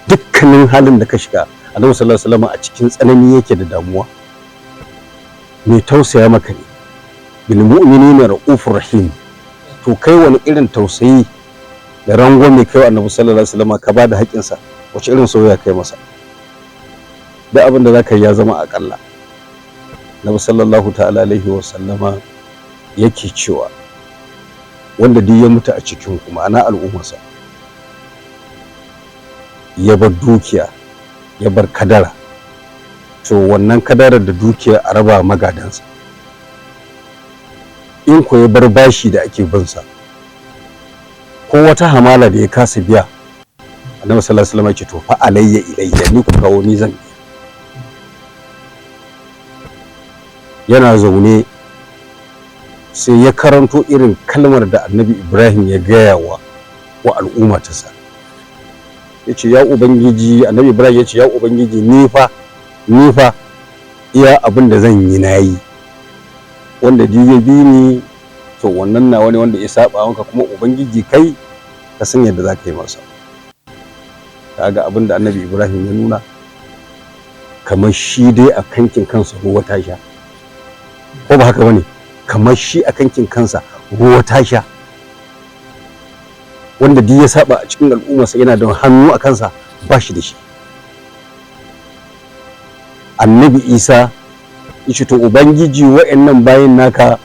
Dukkanin halin da ka shiga, Annabi sallallahu alaihi wasallam a cikin tsanani yake da damuwa, mai tausaya maka ne. Bil mu'minina ra'ufur rahim. To kai wani irin tausayi da rangwame kai Annabi sallallahu alaihi wasallam ka bada haƙƙinsa? Wace irin soyayya kai masa? Da abin da zaka yi ya zama aƙalla. Annabi sallallahu ta'ala alaihi wasallama yake cewa wanda duk ya mutu a cikin ku, ma'ana al'ummarsa, ya bar dukiya, ya bar kadara, to wannan kadarar da dukiya a raba magadansa. In ko ya bar bashi da ake bin sa ko wata hamala da ya kasa biya, Annabi sallallahu alaihi wasallam ya ce to fa alayya ilayya, ni ku kawo, ni zan biya. Yana zaune sai ya karanto irin kalmar da Annabi Ibrahim ya gaya wa al'umma ta sa. Ya ce, "Ya Ubangiji," Annabi Ibrahim ya ce, "Ya Ubangiji, ni fa iya abin da zan yi na yi. Wanda duk ya bi ni, to wannan na wani, wanda ya saba maka kuma, Ubangiji, kai ka san yadda za ka yi masa." Kaga abin da Annabi Ibrahim ya nuna, kamar shi dai a kankin kansa ruwa ta sha, ko ba haka bane? Kamar shi a kankin kansa ruwa ta sha. Wanda duk ya saba a cikin al'ummarsa yana da hannu a kansa, ba shi da shi. Annabi Isa yace, "To Ubangiji, wa'annan bayin naka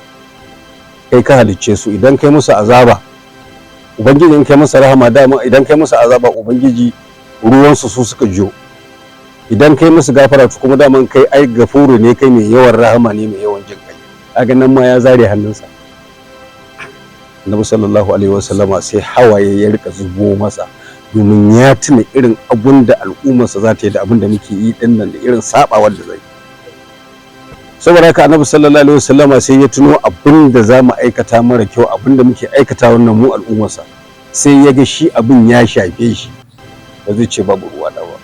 kai ka halicce su. Idan kai musu azaba, Ubangiji, in kai musu rahama dama, idan kai musu azaba, Ubangiji, ruwansu su suka jiyo. Idan kai musu gafara, to kuma daman kai ai gafuru ne, kai mai yawan rahama ne, mai yawan jin kai." Kaga nan ma ya zare hannunsa. Annabi sallallahu alaihi wasallama sai hawaye ya rika zubo masa, domin ya tuna irin abun da al'ummarsa za ta yi da abun da muke yi din nan da irin sabawar da zai. Saboda haka Annabi sallallahu alaihi wasallama sai ya tuno abin da za mu aikata mara kyau, abin da muke aikata wannan mu al'ummarsa, sai ya ga shi abin ya shafe shi, ba zai ce babu ruwa da ba.